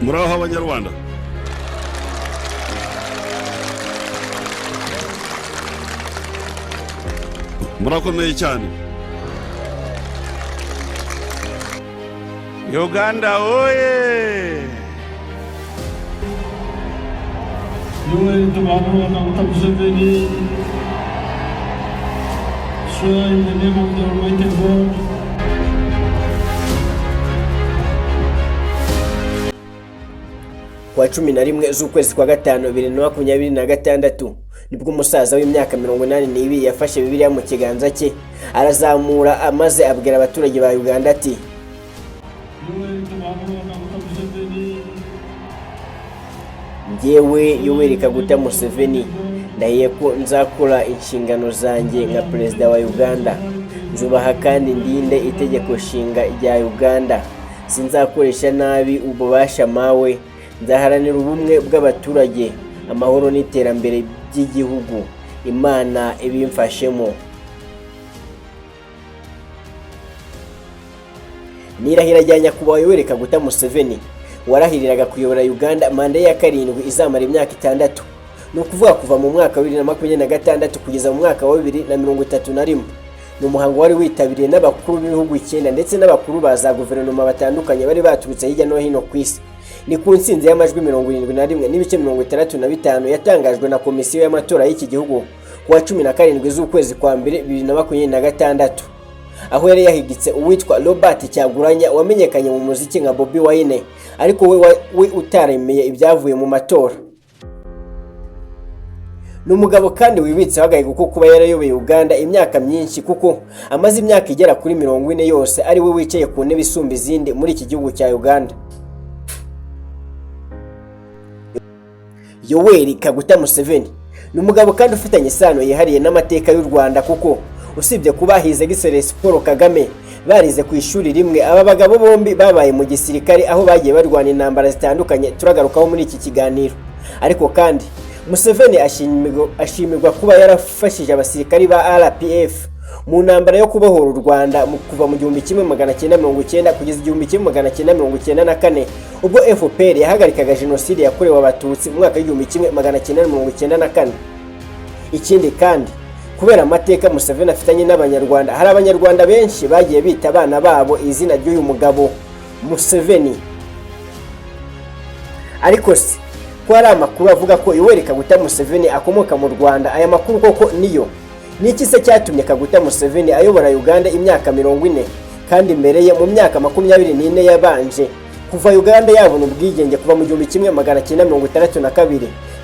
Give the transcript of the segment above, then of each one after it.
Muraho Abanyarwanda. Murakomeye cyane. Uganda oye! Yoweri Kaguta Museveni, swear in the name of the Almighty God. Kuwa 11 z'ukwezi kwa gatanu 2026, nibwo umusaza w'imyaka 82 yafashe Bibiliya mu kiganza cye, arazamura, maze abwira abaturage ba Uganda ati: Yoweri Kaguta Museveni, "Njyewe Yoweri Kaguta Museveni, ndahiye ko nzakora inshingano zanjye nka perezida wa Uganda, nzubaha kandi ndinde itegeko nshinga rya Uganda. Sinzakoresha nabi ububasha mpawe. Nzaharanira ubumwe bw'abaturage, amahoro n'iterambere by'igihugu, Imana ibimfashemo." Ni irahira rya nyakubahwa Yoweri Kaguta Museveni, warahiriraga kuyobora Uganda manda ye ya karindwi izamara imyaka 6, ni ukuvuga kuva mu mwaka wa 2026 kugeza mu mwaka wa 2031. Ni umuhango wari witabiriwe n'abakuru b'ibihugu icyenda ndetse n'abakuru ba za guverinoma batandukanye bari baturutse hirya no hino ku isi. Ni ku ntsinzi y'amajwi 71.65 yatangajwe na komisiyo y'amatora y'iki gihugu ku wa 17 z'ukwezi kwa mbere 2026, aho yari yahigitse uwitwa Robert Kyagulanyi wamenyekanye mu muziki nka Bobi Wine, ariko we utaremeye ibyavuye mu matora. Ni umugabo kandi wibitseho agahigo ko kuba yarayoboye Uganda imyaka myinshi, kuko amaze imyaka igera kuri 40 yose ari we wicaye ku ntebe isumba izindi muri iki gihugu cya Uganda. Yoweri Kaguta Museveni ni umugabo kandi ufitanye isano yihariye n'amateka y'u Rwanda, kuko usibye kuba His Excellency Paul Kagame barize ku ishuri rimwe, aba bagabo bombi babaye mu gisirikare, aho bagiye barwana intambara zitandukanye turagarukaho muri iki kiganiro. Ariko kandi Museveni ashimirwa kuba yarafashije abasirikari ba RPF mu ntambara yo kubohora u Rwanda kuva mu 1990 kugeza 1994, ubwo FPR yahagarikaga jenoside yakorewe Abatutsi mu mwaka w'1994. Ikindi kandi, kubera amateka Museveni afitanye n'Abanyarwanda, hari Abanyarwanda benshi bagiye bita abana babo izina ry'uyu mugabo Museveni. Ariko se ko hari amakuru avuga ko Yoweri Kaguta Museveni akomoka mu Rwanda, aya makuru koko niyo? Ni iki se cyatumye Kaguta Museveni ayobora Uganda imyaka 40, kandi mbere ye mu myaka 24 yabanje kuva Uganda yabona ubwigenge kuva mu 1962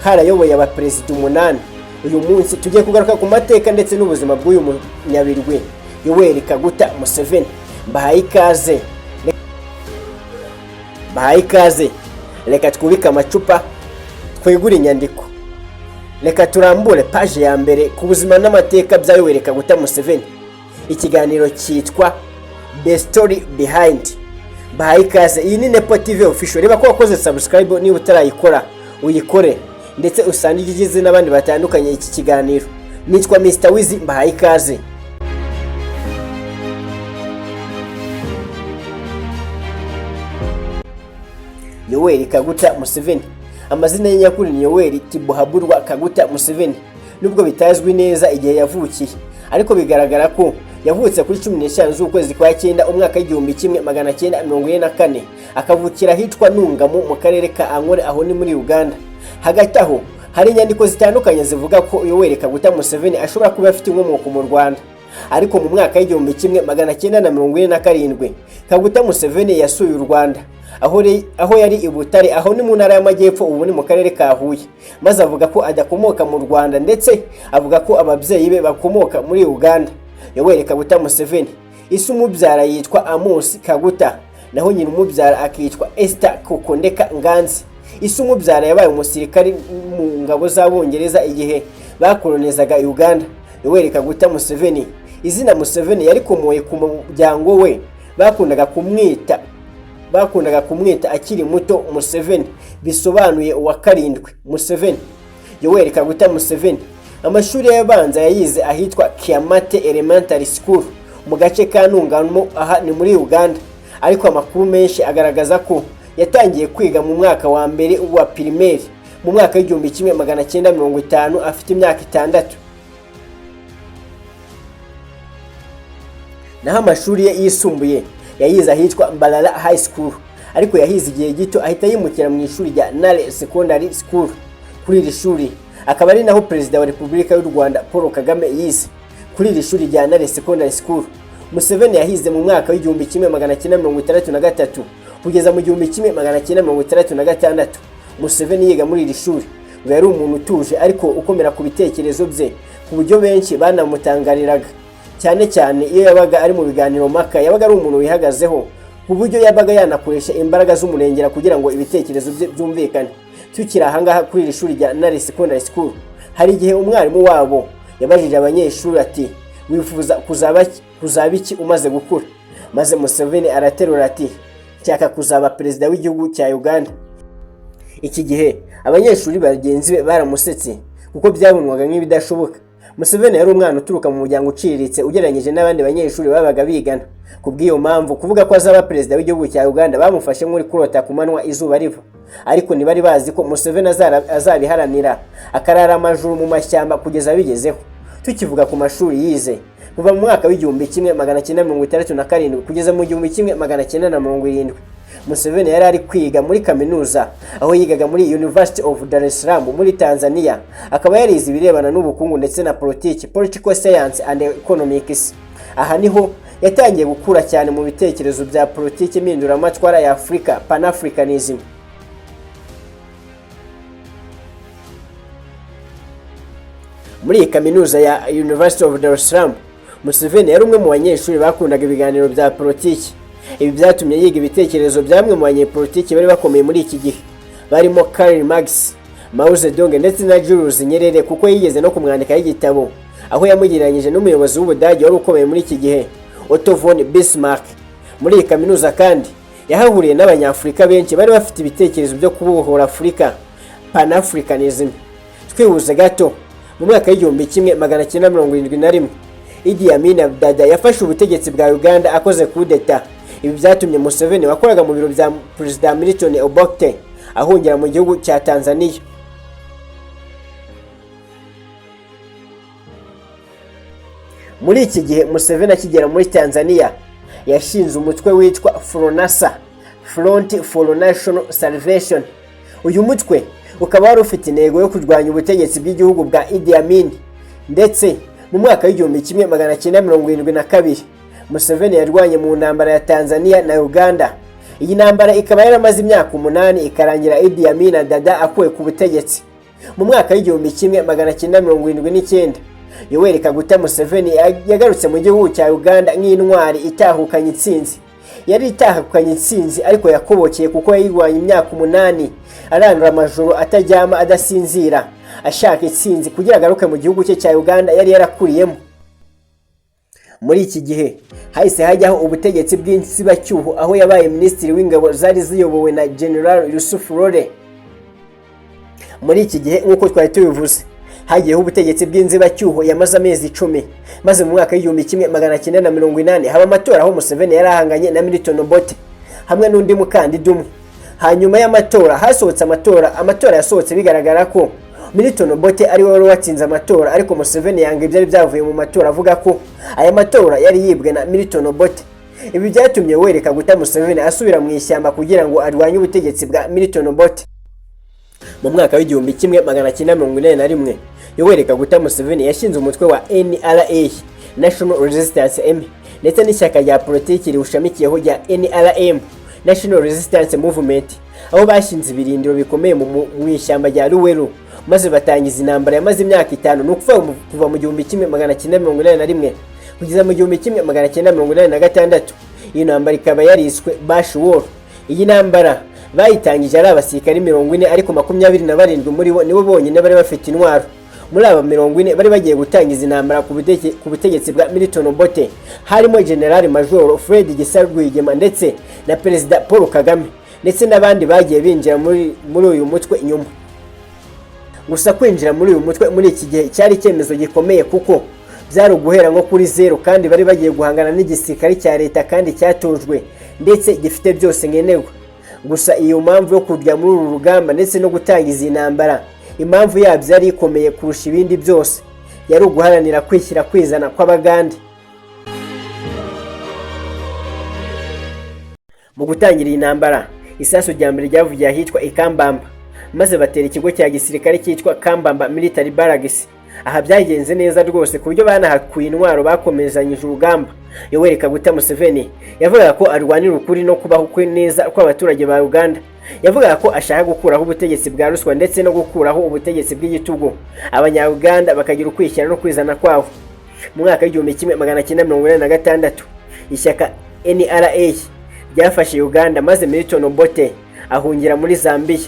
harayoboye abaperezida umunani? Uyu munsi tugiye kugaruka ku mateka ndetse n'ubuzima bw'uyu munyabirwi Yoweri Kaguta Museveni. Mbahaye ikaze, mbahaye ikaze. Reka twubike amacupa, twegure inyandiko, reka turambure paje ya mbere ku buzima n'amateka bya Yoweri Kaguta Museveni. Ikiganiro cyitwa The Story Behind. Mbahaye ikaze. Iyi ni Nepo TV Official. Reba ko wakoze subscribe, niba utarayikora uyikore, ndetse usangize n'abandi batandukanye iki kiganiro. Nitwa Mr Wizi, mbahaye ikaze. Yoweri Kaguta Museveni, amazina ye nyakuri ni Yoweri Tibuhaburwa Kaguta Museveni. Nubwo bitazwi neza igihe yavukiye, ariko bigaragara ko yavutse kuri 15 z'ukwezi kwa cyenda umwaka w'1944, akavukira ahitwa Ntungamo mu karere ka Ankole, aho ni muri Uganda. Hagati aho hari inyandiko zitandukanye zivuga ko Yoweri Kaguta Museveni ashobora kuba afite inkomoko mu Rwanda. Ariko mu mwaka w'1947 Kaguta Museveni yasuye u Rwanda, aho yari i Butare, aho ni mu ntara y'Amajyepfo, ubu ni mu karere ka Huye, maze avuga ko adakomoka mu Rwanda, ndetse avuga ko ababyeyi be bakomoka muri Uganda. Yoweri Kaguta Museveni, ise umubyara yitwa Amos Kaguta, naho nyina umubyara akitwa Esther Kokondeka Nganzi. Ise umubyara yabaye umusirikari mu ngabo z'Abongereza igihe bakolonizaga Uganda. Yoweri Kaguta Museveni, izina Museveni yarikomoye ku muryango we bakundaga kumwita akiri muto Museveni, bisobanuye uwa karindwi, Museveni. Yoweri Kaguta Museveni amashuri ye abanza yayize ahitwa Kiamate Elementary School mu gace ka Ntungamo, aha ni muri Uganda. Ariko amakuru menshi agaragaza ko Yatangiye kwiga mu mwaka wa mbere wa primaire mu mwaka w'1950, afite imyaka 6. Naho amashuri ye yisumbuye yayize ahitwa Mbarara High School, ariko yahize igihe gito ahita yimukira mu ishuri rya Nare Secondary School. Kuri iri shuri akaba ari naho Perezida wa Repubulika y'u Rwanda Paul Kagame yize. Kuri iri shuri rya Nare Secondary School, Museveni yahize mu mwaka w'1963 kugeza mu 1966. Museveni yiga muri iri shuri ngo yari umuntu utuje ariko ukomera ku bitekerezo bye, ku buryo benshi banamutangariraga, cyane cyane iyo yabaga ari mu biganiro mpaka. Yabaga ari umuntu wihagazeho, ku buryo yabaga yanakoresha imbaraga z'umurengera kugira ngo ibitekerezo bye byumvikane. Tukiri ahangaha kuri iri shuri rya Nare Secondary School, hari igihe umwarimu wabo yabajije abanyeshuri ati: "Wifuza kuzaba iki umaze gukura?" Maze Museveni araterura ati: "Nshaka kuzaba perezida w'igihugu cya Uganda." Iki gihe abanyeshuri bagenzi be baramusetse kuko byabonwaga nk'ibidashoboka. Museveni yari umwana uturuka mu muryango uciriritse ugereranyije n'abandi banyeshuri babaga bigana. Ku bw'iyo mpamvu, kuvuga ko azaba perezida w'igihugu cya Uganda bamufashe nk'uri kurota ku manywa izuba riva. Ariko ntibari bazi ko Museveni azabiharanira, akarara amajoro mu mashyamba kugeza abigezeho. Tukivuga ku mashuri yize, kuva mu mwaka w'1967 kugeza mu 1970, Museveni yari ari kwiga muri kaminuza, aho yigaga muri University of Dar es Salaam muri Tanzania. Akaba yarize ibirebana n'ubukungu ndetse na politiki, political science and economics. Aha niho yatangiye gukura cyane mu bitekerezo bya politiki mpinduramatwara ya Afurika, Pan-Africanism. Muri iyi kaminuza ya University of Dar es Salaam, Museveni yari umwe mu banyeshuri bakundaga ibiganiro bya politiki. Ibi byatumye yiga ibitekerezo bya bamwe mu banyepolitiki bari bakomeye muri iki gihe, barimo Karl Marx, Mao Zedong ndetse na Julius Nyerere, kuko yigeze no kumwandikaho igitabo aho yamugereranyije n'umuyobozi w'Ubudage wari ukomeye muri iki gihe, Otto von Bismarck. Muri iyi kaminuza kandi yahahuriye n'Abanyafurika benshi bari bafite ibitekerezo byo kubohora Afurika, Pan-Africanism. Twihuse gato, mu mwaka w'1971, Idi Amin Dada yafashe ubutegetsi bwa Uganda akoze kudeta. Ibi byatumye Museveni, wakoraga mu biro bya Perezida Milton Obote, ahungira mu gihugu cya Tanzania. Muri iki gihe, Museveni akigera muri Tanzania yashinze umutwe witwa FRONASA, Front for National Salvation. Uyu mutwe ukaba wari ufite intego yo kurwanya ubutegetsi bw'igihugu bwa Idi Amin. Ndetse mu mwaka w'1972, Museveni yarwanye mu ntambara ya Tanzania na Uganda. Iyi ntambara ikaba yaramaze imyaka 8, ikarangira Idi Amin Dada akuwe ku butegetsi. Mu mwaka w'1979, Yoweri Kaguta Museveni yagarutse mu gihugu cya Uganda nk'intwari itahukanye intsinzi. Yari itahukanye intsinzi ariko yakobokeye, kuko yayirwanye imyaka 8, arandura amajoro ataryama, adasinzira, ashaka intsinzi kugira agaruke mu gihugu cye cya Uganda yari yarakuriyemo. Muri iki gihe hahise hajyaho ubutegetsi bw'insibacyuho, aho yabaye minisitiri w'ingabo zari ziyobowe na General Yusuf Lole. Muri iki gihe, nk'uko twari tubivuze, hagiyeho ubutegetsi bw'inzibacyuho yamaze amezi 10, maze mu mwaka w'1980 haba amatora, aho Museveni yari ahanganye na Milton Obote hamwe n'undi mukandida umwe. Hanyuma y'amatora hasohotse amatora yasohotse bigaragara ko Milton Obote ari we wari watsinze amatora, ariko Museveni yanga ibyari byavuye mu matora, avuga ko aya matora yari yibwe na Milton Obote. Ibi byatumye Yoweri Kaguta Museveni asubira mu ishyamba kugira ngo arwanye ubutegetsi bwa Milton Obote. Mu mwaka w'1981, Yoweri Kaguta Museveni yashinze umutwe wa NRA, National Resistance Army, ndetse n'ishyaka rya politiki riwushamikiyeho rya NRM, National Resistance Movement, aho bashinze ibirindiro bikomeye mu ishyamba rya Luweero, maze batangiza intambara yamaze imyaka 5, ni ukuvuga kuva mu 1981 kugeza mu 1986. Iyi ntambara ikaba yariswe Bush War. Iyi ntambara bayitangije ari abasirikari 40, ariko 27 muri bo nibo bonyine bari bafite intwaro. Muri aba 40 bari bagiye gutangiza intambara ku butegetsi bwa Milton Obote harimo General Major Fred Gisa Rwigema ndetse na Perezida Paul Kagame, ndetse n'abandi bagiye binjira muri uyu mutwe nyuma. Gusa kwinjira muri uyu mutwe muri iki gihe cyari icyemezo gikomeye, kuko byari uguhera nko kuri zeru, kandi bari bagiye guhangana n'igisirikare cya leta kandi cyatojwe ndetse gifite byose nkenerwa. Gusa iyo mpamvu yo kujya muri uru rugamba ndetse no gutangiza iyi ntambara, impamvu yabyo yari ikomeye kurusha ibindi byose, yari uguharanira kwishyira kwizana kw'Abagande. Mu gutangira iyi ntambara, isasu rya mbere ryavugiye ahitwa Ikambamba, maze batera ikigo cya gisirikare cyitwa Kambamba Military Barracks. Aha byagenze neza rwose, ku buryo banahakuye intwaro, bakomezanyije urugamba. Yoweri Kaguta Museveni yavugaga ko arwanira ukuri no kubaho kwe neza kw'abaturage ba Uganda. Yavugaga ko ashaka gukuraho ubutegetsi bwa ruswa ndetse no gukuraho ubutegetsi bw'igitugu, Abanya-Uganda bakagira ukwishyira no kwizana kwabo. Mu mwaka w'1986, ishyaka NRA ryafashe Uganda, maze Milton Obote ahungira muri Zambia,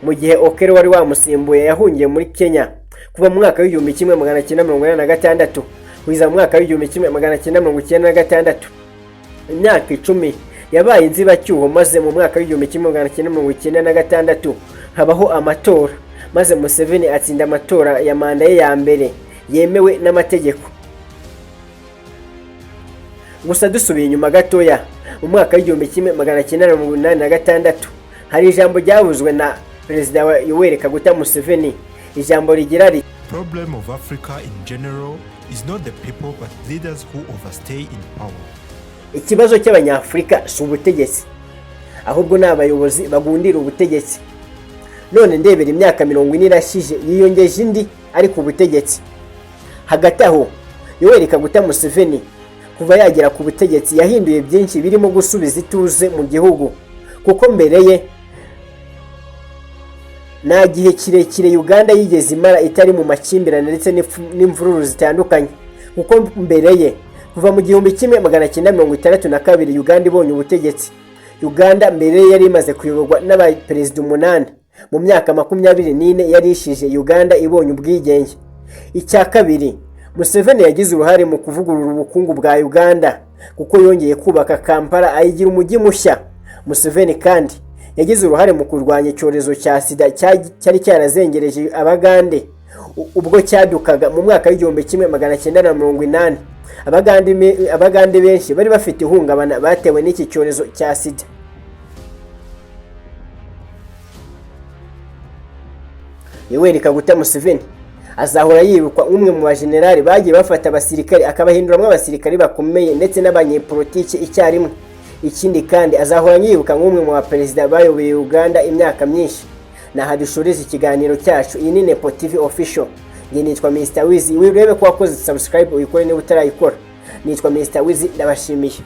mu gihe Okello wari wamusimbuye yahungiye muri Kenya. Kuva mu mwaka w'1986 kugeza mu mwaka w'1996, imyaka 10 yabaye inzibacyuho, maze mu mwaka w'1996 habaho amatora, maze Museveni atsinda amatora ya manda ye ya mbere yemewe n'amategeko. Gusa dusubiye inyuma gatoya, mu mwaka w'1986, hari ijambo ryavuzwe na Perezida wa Yoweri Kaguta Museveni, ijambo rigira riti: Problem of Africa in general is not the people but leaders who overstay in power. "Ikibazo cy'Abanyafurika si ubutegetsi, ahubwo ni abayobozi bagundira ubutegetsi. None ndebera, imyaka 40 irashize, yiyongeje indi ari ku butegetsi." Hagati aho, Yoweri Kaguta Museveni kuva yagera ku butegetsi yahinduye byinshi, birimo gusubiza ituze mu gihugu, kuko mbere ye nta gihe kirekire Uganda yigeze imara itari mu makimbirane ndetse n'imvururu zitandukanye, kuko mbere ye, kuva mu 1962 Uganda ibonye ubutegetsi, Uganda mbere ye yari imaze kuyoborwa n'abaperezida umunani mu myaka 24 yari ishije Uganda ibonye ubwigenge. Icya kabiri, Museveni yagize uruhare mu kuvugurura ubukungu bwa Uganda, kuko yongeye kubaka Kampala ayigira umujyi mushya. Museveni kandi yagize uruhare mu kurwanya icyorezo cya SIDA cyari cyarazengereje Abagande ubwo cyadukaga mu mwaka w'1980. Abagande benshi bari bafite ihungabana batewe n'iki cyorezo cya SIDA. Yoweri Kaguta Museveni azahora yibukwa nk'umwe mu bajenerali bagiye bafata abasirikare akabahinduramo abasirikare bakomeye ndetse n'abanyepolitiki icyarimwe. Ikindi kandi, azahora yibuka nk'umwe mu baperezida bayoboye Uganda imyaka myinshi. Naha dushoreza ikiganiro cyacu. Iyi ni Nepo TV Official, njye nitwa Mr Wizi. Wirebe ko wakoze subscribe, uyikore niba utarayikora. Nitwa Mr Wizi, ndabashimiye.